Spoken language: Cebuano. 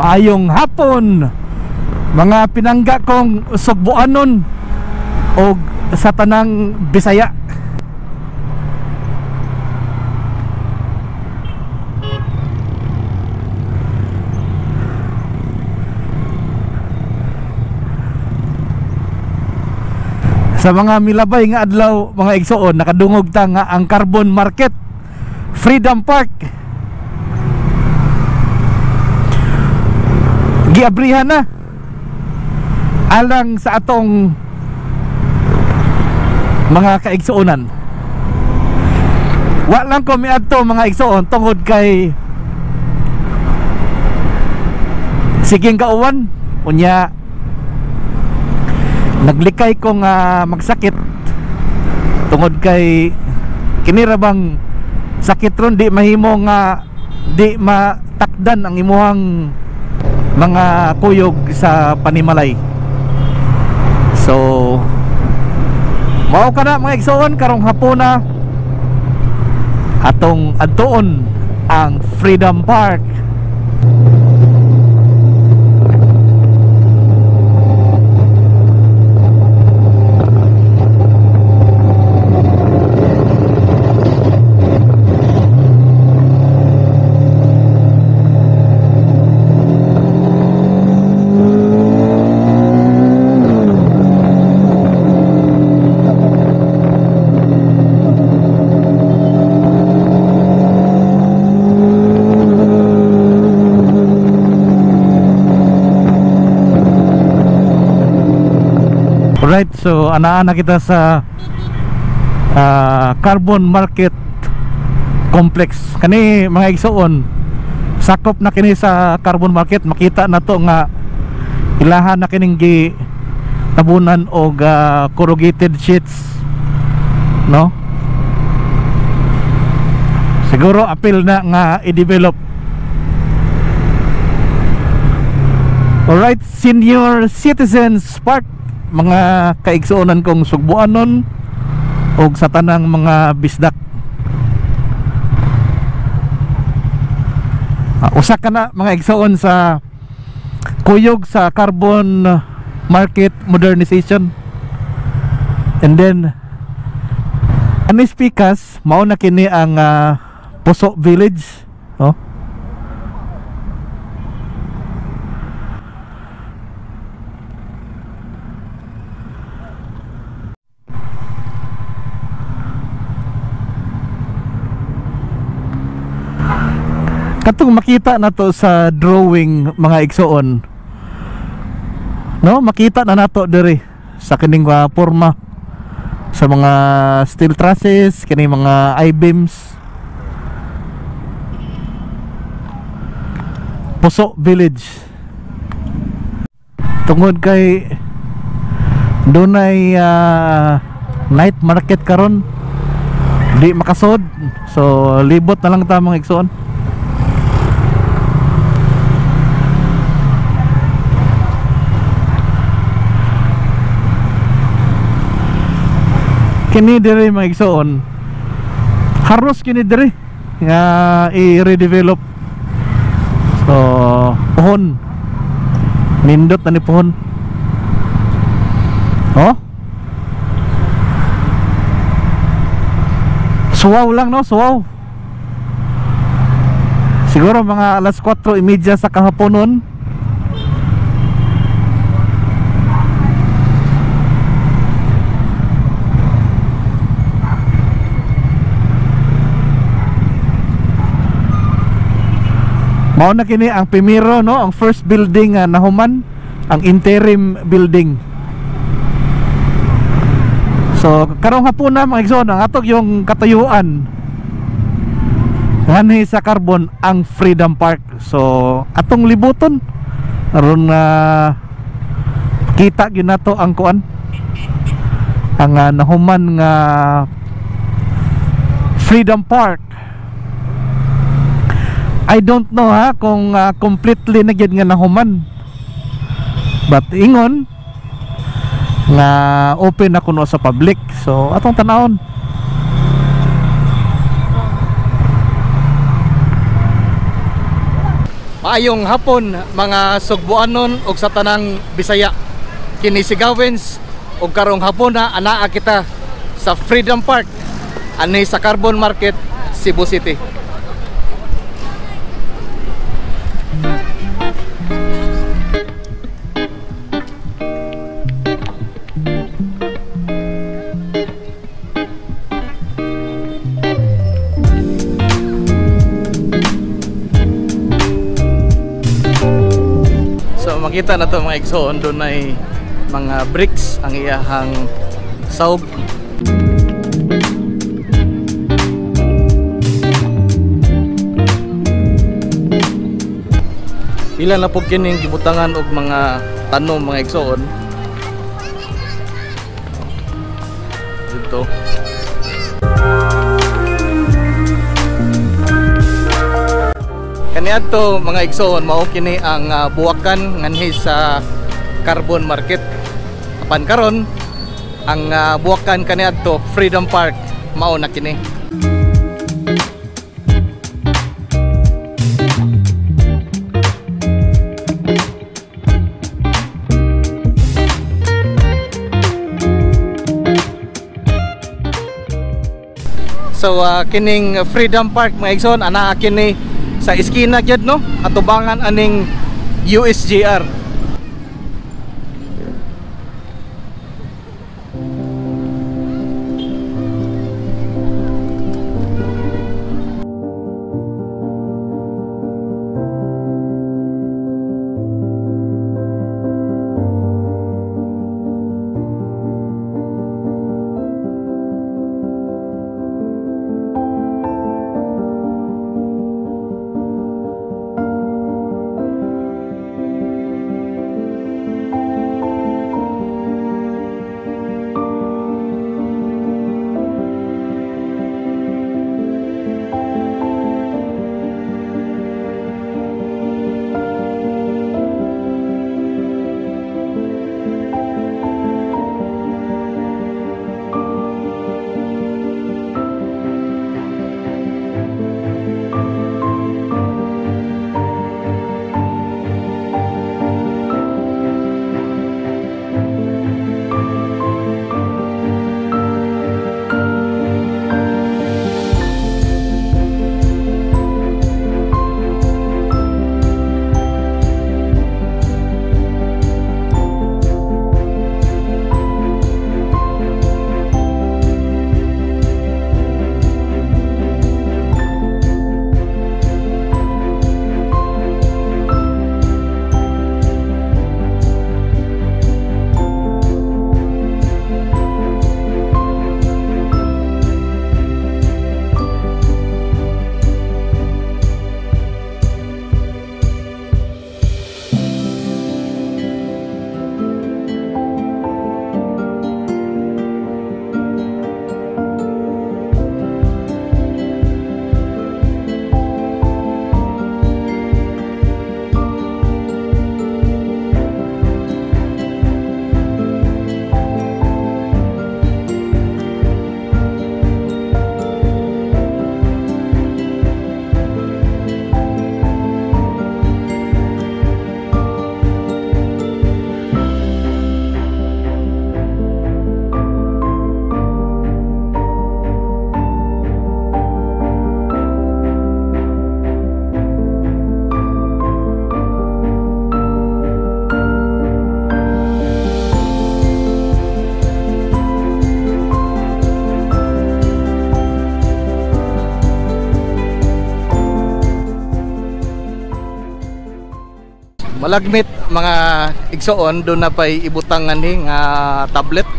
Maayong hapon mga pinangga kong Sugboanon og sa tanang Bisaya. Sa mga milabay nga adlaw mga igsoon, nakadungog ta nga ang Carbon Market Freedom Park giabrihan na alang sa atong mga kaigsuonan. Wa lang ko miadto mga igsuon tungod kay siging kauwan, unya naglikay ko nga magsakit tungod kay kini ra bang sakit ron di mahimo nga di matakdan ang imuhang mga kuyog sa panimalay. So mao ka na mga igsoon, karong hapona atong adtuon ang Freedom Park. Alright, so anaa na kita sa Carbon Market Complex. Kani mga igsoon, sakop na kini sa Carbon Market. Makita na to nga ilahan na kining gi tabunan og corrugated sheets, no? Siguro apil na nga i-develop. Alright, Senior Citizens Park, mga kaigsuonan kong Sugboanon og sa tanang mga bisdak. Usa ka na mga igsoon sa kuyog sa Carbon Market Modernization. And then anis pikas mao na kini ang Puso Village, oh. Katong makita na to sa drawing mga igsoon, no? Makita na nato diri sa kining porma sa mga steel trusses, kini mga I-beams. Puso Village. Tungod kay dunay night market karon, di makasod, so libot na lang ta mga igsoon. Kini diri mga igsoon, haros kini diri nga i-redevelop. So puhon, nindot na ni puhon. Oh, suwaw lang, no? Suwaw. Siguro mga alas 4:30 sa kahaponon. Mao na kini ang primero, no, ang first building nahuman, ang interim building. So karong hapuna mga igsoon, ang atog yung katayuan nganhi sa Carbon ang Freedom Park. So atong libuton aron kita gyud nato ang kuan, ang nahuman nga Freedom Park. I don't know ha kung completely na gyud nga nahuman, but ingon nga open na kuno sa public. So atong tanawon. Maayong hapon mga Sugbuanon ug sa tanang Bisaya. Kini si Gawins ug karong hapon na anaa kita sa Freedom Park ani sa Carbon Market, Cebu City. So makita na to mga igsoon, doon ay mga bricks ang iyahang saug. Ilan na po kining gibutangan og mga tanom mga igsoon dito. Kaniadto mga igsoon, mao kini ang buwakan nganhi sa Carbon Market. Apan karon ang buwakan kaniadto Freedom Park, mao na kini. So kining Freedom Park mga igsoon, anaa kini sa iskina gyud, no, atubangan aning USJR. Malagmit, mga igsoon, duna na pa'y ibutangan ni nga tablet.